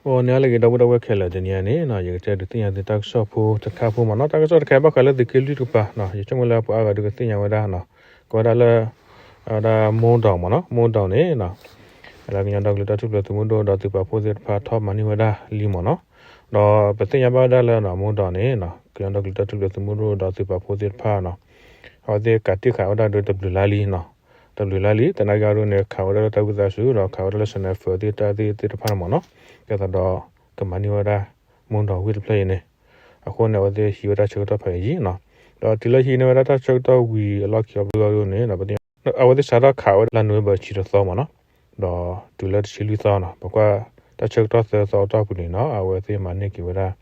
အိ နံၤဟါလၢအဂ့ၤ ဒီပုၢ်ဒီဝဲၢ်ခဲလၢာ်, တနံၤအံၤန့ၣ် ယကတဲဒုးသ့ၣ်ညါသုတၢ်ကစီၣ်ဖိတခါဖိမ့ၢ်နီၤ. တၢ်ကစီၣ်တခါအံၤဘၣ်ဃးလၢသုးက့လွံၢ်တကပၤ, ယဆိကမိၣ်လၢပှၤအါဂၤဒုးကသ့ၣ်ညါဝဲဒၣ်နီၤ, ကဝဲဒၣ်လၢ အဝဲဒၣ်မိၢ်ဒီးမ့ၢ်နီၤ, မိၢ်ဒီးန့ၣ် လၢကညီဒီကလုာ်တၢ်ထူၣ်ဖျဲးသုးမုၢ်ဒိၣ်ဒီးသုးပာ်ဖှိၣ်သ့ၣ်တဖၣ်ထီၣ်မၤန့ၢ်ဝဲဒၣ်လံမ့ၢ်နီၤ. ဒီးပသ့ၣ်ညါဘၣ်ဝဲဒၣ်လၢ မိၢ်ဒီးန့ၣ် ကညီဒီကလုာ်တၢ်ထူၣ်ဖျဲးသုးမုၢ်ဒိၣ်ဒီးသုးပာ်ဖှိၣ်သ့ၣ်တဖၣ်နီၤ, အဝဲသ့ၣ်ကးတံၢ်ဃာ်ဝဲဒၣ်ဒီးတဘျုးလါလံနီၤ, တဘျုးလါလံ. သနာ်က့အီၤဒုးန့ၣ် ခးဝဲဒၣ်လၢတၢ်ဝံသးစူၤ ဒီးခးဝဲဒၣ်လၢ sniper သ့ၣ်တၢ်သ့ၣ်တဖၣ်န့ၣ်မ့ၢ်နီၤ. ကဲသိးဒီး ကမၤန့ၢ်ဝဲဒၣ် မိၢ်ဒီးဝ့ၢ်တဖျၢၣ်အံၤန့ၣ်, အဃိန့ၣ် အဝဲသ့ၣ်ဟံးဝဲဒၣ်ဆၢကတီၢ်ဖးယံာ်နီၤ. ဒီးတုၤလၢဟံးန့ၢ်ဝဲဒၣ်တၢ်ဆၢကတီၢ်ဝံၤအလီၢ်ခံအီၤဒုးန့ၣ် အဝဲသ့ၣ်စးထီၣ်ခးဝဲဒၣ်လါနိၣ်ဝ့ဘၢၣ်တဆံတသီမ့ၢ်နီၤ, ဒီးတုၤလၢတဆံလွံၢ်သီနီၤ, ပကွၢ်တၢ်ဆၢကတီၢ်သၢသီအတီၢ်ပူၤန့ၣ်နီၤ, အဝဲသ့ၣ်မၤန့ၢ်က့ၤဝဲဒၣ်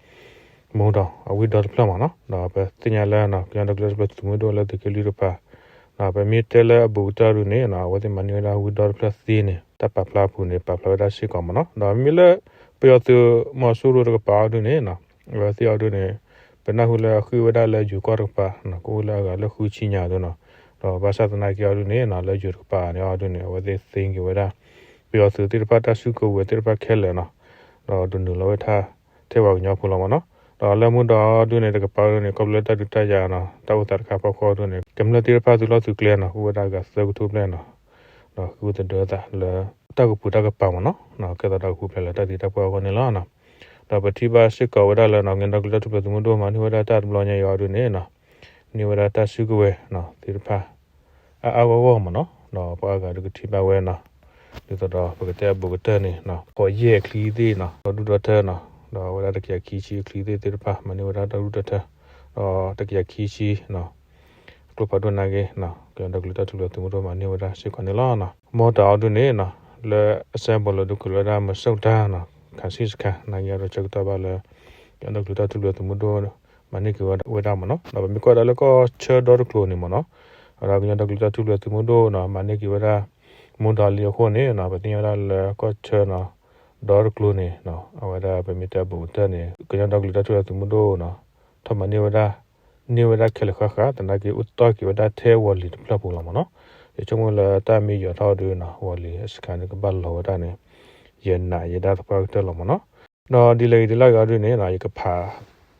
မိၢ်ဒီးအဝ့ၢ်ဒီတဖျၢၣ်မ့ၢ်နီၤ. ဒီးပသ့ၣ်ညါလၢ ကညီဒီကလုာ်တၢ်ထူၣ်ဖျဲးသုးမုၢ်ဒိၣ်လၢသုးက့လွံၢ်တကပၤ, ပမ့ၢ်တဲလၢအဘူးကတၢၢ်ဒုးန့ၣ် အဝဲသ့ၣ်မၤန့ၢ်ဝဲဒၣ်ဝ့ၢ်ဒီတဖျၢၣ်သ့န့ၣ် တၢ်ပာ်ဖျါအပူၤန့ၣ် ပာ်ဖျါဝဲဒၣ်စ့ၢ်ကီးမ့ၢ်နီၤ. ဒီးမ့မ့ၢ်လၢ ပယီၤသုးမီၤစိရိၤတကပၤအီၤဒုးန့ၣ် အဝဲသ့ၣ်အီၤဒုးန့ၣ် ပနၢ်ဟူလၢအဃ့ၢ်ဝဲဒၣ်လၢယိၤကီၢ်တကပၤ ကအိၣ်လၢအဂၤလၢဃုဆံညါအသိးနီၤ. ဒီးဘၣ်ဆၣ်သနာ်က့အီၤဒုးန့ၣ် လၢယိၤတကပၤန့ၣ်အီၤဒုးန့ၣ် အဝဲသ့ၣ်သ့က့ၤဝဲဒၣ် ပယီၤသုးသ့ၣ်တဖၣ်တၢ်စုကဝဲၤသ့ၣ်တဖၣ်ခဲလၢာ်နီၤ, ဒီးဒုးနုာ်လီၤဝဲဒၣ်ထဲပှၤကညီဖိလီၤမ့ၢ်နီၤ. ဒီးလၢမိၢ်ဒီးအီၤဒုးန့ၣ် တကပၤအီၤဒုးန့ၣ် ခီဖျိလၢတၢ်ဒုးတၢ်ယၤနီၤ တၢ်အိၣ်သးတခါအဖီခိၣ်အီၤဒုးန့ၣ် ကမျၢၢ်သ့ၣ်တဖၣ်သုးလီၢ်သုးကျဲနီၤ အိၣ်ဝဲဒၣ်အဂၤသၢကထိဘျဲၣ်နီၤ, ဒီးဃုသဒၢသးလၢ တၢ်ကပူၤတၢ်ကပၤမ့ၢ်နီၤ, ကဲသိးဒီးကပူၤဖျဲးလၢတၢ်သံတၢ်ပှၢ်အဂီၢ်န့ၣ်လီၤ. ဒီးပထံၣ်ဘၣ်စ့ၢ်ကီးဝဲဒၣ်လၢ ကညီဒီကလုာ်တၢ်ထူၣ်ဖျဲးသုးမုၢ်ဒိၣ်မၤန့ၢ်ဝဲဒၣ်တၢ်တဘျီညါအံၤအီၤဒုးန့ၣ် န့ၢ်ဝဲဒၣ်တၢ်စုကဝဲၤသ့ၣ်တဖၣ် အါအါဂီၢ်ဂီၢ်မ့ၢ်နီၤ, ဒီးပှၤအါဂၤဒုးကထံၣ်ဘၣ်ဝဲနီၤ, ဒ်သိးဒီးပကတဲအဘူးကတၢၢ်န့ၣ် ဃိးယဲၢ်အချံသ့ၣ်နီၤ ဒီဒူၣ်ဒီထၢနီၤ, ဒီးဝဲဒၣ်တကယၤခံဆံအချံသ့ၣ်သ့ၣ်တဖၣ် မၤန့ၢ်ဝဲဒၣ်ဒီဒူၣ်ဒီထၢ, ဒီးတကယၤခံဆံ ကျိဖးဒိၣ်နာ်က့ ကညီဒီကလုာ်တၢ်ထူၣ်ဖျဲးသုးမုၢ်ဒိၣ်မၤန့ၢ်ဝဲဒၣ်စ့ၢ်ကီးန့ၣ်လီၤ. မိၢ်ဒီးအီၤဒုးန့ၣ် လၢအစဲဘူးလီၤဒုးကလၢၤဝဲဒၣ် မၢ်စိၣ်တၢ်နီၤ ခးဆံၣ်စခါ နာ်က့အီၤဒီးဆၢကတီၢ်ဘၣ်လၢ ကညီဒီကလုာ်တၢ်ထူၣ်ဖျဲးသုးမုၢ်ဒိၣ် မၤန့ၢ်က့ၤဝဲဒၣ်မ့ၢ်နီၤ. ဒီးပမ့ၢ်ကွၢ်ဒၣ်လၢကီၢ်ဆၢဒီတကျိၤန့ၣ်မ့ၢ်နီၤ, ဒီးကညီဒီကလုာ်တၢ်ထူၣ်ဖျဲးသုးမုၢ်ဒိၣ်နီၤ မၤန့ၢ်က့ၤဝဲဒၣ် မိၢ်ဒီးလံအဃိန့ၣ် ပသ့ၣ်ညါဝဲဒၣ်လၢကီၢ်ဆၢနီၤ ဒီတကျိၤန့ၣ် အဝဲဒၣ်ပမ့ၢ်တဲဘူးကတၢၢ်န့ၣ် ကညီဒီကလုာ်တၢ်ထူၣ်ဖျဲးသုးမုၢ်ဒိၣ်နီၤ ထီၣ်မၤန့ၢ်ဝဲဒၣ် န့ၢ်ဝဲဒၣ်ခဲလၢာ်ဃၣ်ဃၣ် သနာ်က့အိၣ်တီၢ်က့ၤဝဲဒၣ်ထဲဝီၤလံၤတဖျၢၣ်ပူၤလီၤမ့ၢ်နီၤ. ယဆိကမိၣ်လၢတၢ်မ့ၢ်ယီၤထီၣ်ဒုးနီၤ ဝီၤလံၤအစခါန့ၣ်ကဘၣ်လီၤဝဲဒၣ်န့ၣ် ယနာ်ယဲဒၣ်သပှၢ်ကတၢၢ်လီၤမ့ၢ်နီၤ. ဒီးဒ်လဲၣ်ဂ့ၤဒ်လဲၣ်ဂ့ၤအီၤဒုးန့ၣ် ယကဖး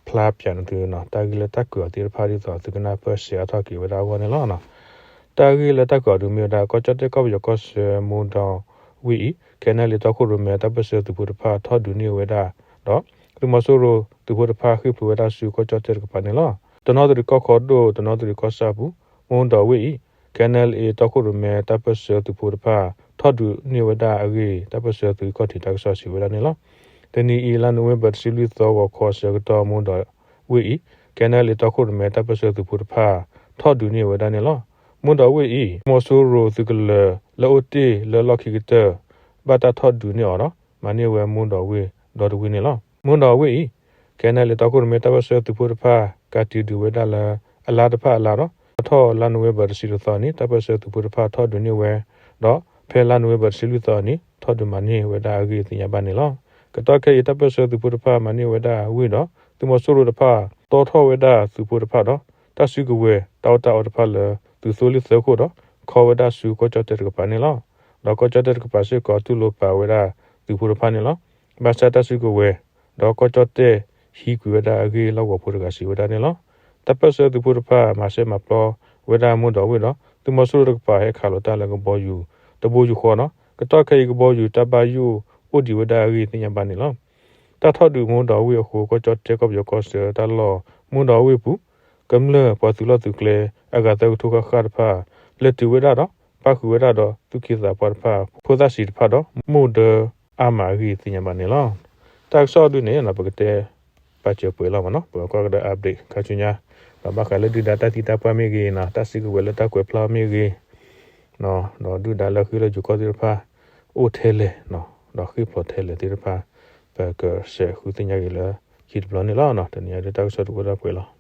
ဖျါပၠးန့ၢ်သုနီၤ တၢ်ဂ့ၢ်လၢတၢ်ကွဲးအီၤသ့ၣ်တဖၣ်ဒ်သိးသုကနၢ်ပၢၢ်စဲးအါထီၣ်က့ၤဝဲဒၣ်အဂီၢ်န့ၣ်လီၤ. တၢ်ဂ့ၢ်လၢတၢ်ကွဲးအီၤဒုးမ့ၢ်ဝဲဒၣ် ကီၢ်ကၠီၣ်တဲၣ်ကီၢ်ပယီၤကီၢ်ဆၢမိၢ်ဒီးဝ့ၢ်အံၤ ခဲနဲလ်အံၤတီခိၣ်ရိၣ်မဲတၢ်ပၢၢ်ဆၢသုးဖိတဖၣ်ထီၣ်ဒုးန့ၢ်ဝဲဒၣ် ဒီး သုးမီၤစိရိၤသုးဖိတဖၣ်ဃ့ၢ်ဖျိးဝဲဒၣ်ဆူကီၢ်ကၠီၣ်တဲၣ်တကပၤန့ၣ်လီၤ. တနီသရံၣ်ကီၢ်ခီဒိၣ် တနီသရံၣ်ကီၢ်ဆၣ်ပူၤ မိၢ်ဒီးဝ့ၢ်အံၤ ခဲနဲလ်အံၤတီခိၣ်ရိၣ်မဲတၢ်ပၢၢ်ဆၢသုးဖိတဖၣ် ထီၣ်ဒုးန့ၢ်ဝဲဒၣ်အဂ့ၢ် တၢ်ပၢၢ်ဆၢသုးကီၢ်ထံးတၢ်ကစီၣ်စံးဝဲဒၣ်န့ၣ်လီၤ. တနံၤအံၤ လါနိၣ်ဝ့ဘၢၣ် တဆံလွံၢ်သီ ဂီၤခီအဆၢကတီၢ် မိၢ်ဒီးဝ့ၢ်အံၤ ခဲနဲလ်အံၤတီခိၣ်ရိၣ်မဲတၢ်ပၢၢ်ဆၢသုးဖိတဖၣ် ထီၣ်ဒုးန့ၢ်ဝဲဒၣ်န့ၣ်လီၤ. မိၢ်ဒီးဝ့ၢ်အံၤ သုးမီၤစိရိၤသုးကလၢၤလၢအိၣ်တ့ၢ်လၢလီၢ်ခံကတၢၢ် ဘၣ်တၢ်ထီၣ်ဒုးန့ၢ်အီၤဒီး မၤန့ၢ်ဝဲမိၢ်ဒီးဝ့ၢ်ဒီတဝ့ၢ်န့ၣ်လီၤ. မိၢ်ဒီးဝ့ၢ်အံၤ ခဲနဲလ်အံၤတီခိၣ်ရိၣ်မဲတၢ်ပၢၢ်ဆၢသုးဖိတဖၣ် ကးတံာ်ဒုးဝဲဒၣ်လၢအလါတဖၣ်အလါဒီး စးထီၣ်လါနိၣ်ဝ့ဘၢၣ် တဆံတသီအနံၤ တၢ်ပၢၢ်ဆၢသုးဖိတဖၣ်ထီၣ်ဒုးန့ၢ်ဝဲ ဒီးဖဲလါနိၣ်ဝ့ဘၢၣ် တဆံလွံၢ်သီအနံၤ ထီၣ်ဒုးမၤန့ၢ်ဝဲဒၣ်အဂ့ၢ်သ့ၣ်ညါဘၣ်န့ၣ်လီၤ. ကတီၢ်ခဲအံၤ တၢ်ပၢၢ်ဆၢသုးဖိတဖၣ်မၤန့ၢ်ဝဲဒၣ်ဝ့ၢ်ဒီး သုးမီၤစိရိၤတဖၣ် တီထီၣ်ဝဲဒၣ်သုးဖိတဖၣ်ဒီး တၢ်စုကဝဲၤတၢ်အီၣ်တၢ်အီတဖၣ်လၢသုးသိလ့ၣ်သၢခိၣ်ဒီး ခီဝဲဒၣ်ဆူကီၢ်ကၠီၣ်တဲၣ်တကပၤန့ၣ်လီၤ. ဒီးကီၢ်ကၠီၣ်တဲၣ်တကပၤစ့ၢ်ကီး တူၢ်လိာ်ပာ်ဝဲဒၣ်သုးဖိတဖၣ်န့ၣ်လီၤ. ဘၣ်ဆၣ်တၢ်စုကဝဲၤ ဒီးကီၢ်ကၠီၣ်တဲၣ်ဟံးကွံာ်ဝဲဒၣ်အဂ့ၢ် လီၢ်ကဝီၤဖိတဂၤစံးဝဲဒၣ်န့ၣ်လီၤ. တၢ်ပၢၢ်ဆၢသုးဖိတဖၣ် မၤစဲမၤပျီဝဲဒၣ်မိၢ်ဒီးဝ့ၢ်ဒီး သုးမီၤစိရိၤတကပၤဟဲခးလီၤတၢ်လၢကဘီယူၤတဘိယူၢ်ဃီဒီး ကတီၢ်ခဲအံၤကဘီယူၤတၢ်ဘၣ်ယိၣ် အိၣ်ဒံးဝဲဒၣ်အဂ့ၢ်သ့ၣ်ညါဘၣ်န့ၣ်လီၤ. တၢ်ထီၣ်ဒုးမိၢ်ဒီးဝ့ၢ်အဃိ ကီၢ်ကၠီၣ်တဲၣ်ကီၢ်ပယီၤကီၢ်ဆၢတၢ်လီၢ် မိၢ်ဒီးဝ့ၢ်ပူၤ ကမျၢၢ်ပှၤသုးလီၢ်သုးကျဲ အဂၤသၢကထိဃၣ်ဃၣ်တဖၣ် လဲၤတုၤဝဲဒၣ်ဒီး ပၣ်ဃုာ်ဝဲဒၣ်ဒီးသူၣ်က့သးပှၢ်တဖၣ် ဖိသၣ်စံးတဖၣ်ဒီး မိၢ်ဒၢအါမးအဂ့ၢ်သ့ၣ်ညါဘၣ်န့ၣ်လီၤ. တၢ်ကစီၣ်ဒုးန့ၣ် ပကတဲပာ်စၢၤပှဲၤလီၤမ့ၢ်နီၤ ပကကွၢ်ကဒီး update ခါဆူညါ ဒီးဘၣ်ဃးလၢဒုၣ်ဒါတၢ်သံတၢ်ပှၢ်မ့ၢ်ဂ့ၤနီၤ တၢ်စုကဝဲၤလၢတၢ်ကွဲးဖျါမ့ၢ်ဂ့ၤ ဒီးဒုၣ်ဒါလၢဃ့ၢ်လၢယိၤကီၢ်သ့ၣ်တဖၣ် အိၣ်ထဲလဲၣ် ဒီးဃ့ၢ်ဖျိးထဲလဲၣ်သ့ၣ်တဖၣ် ပကစဲးဃုသ့ၣ်ညါက့ၤလၢခံတဘျီန့ၣ်လီၤ. တနံၤအံၤဒုးတၢ်ကစီၣ်တအိၣ်ဒၣ်ပှဲၤလီၤ.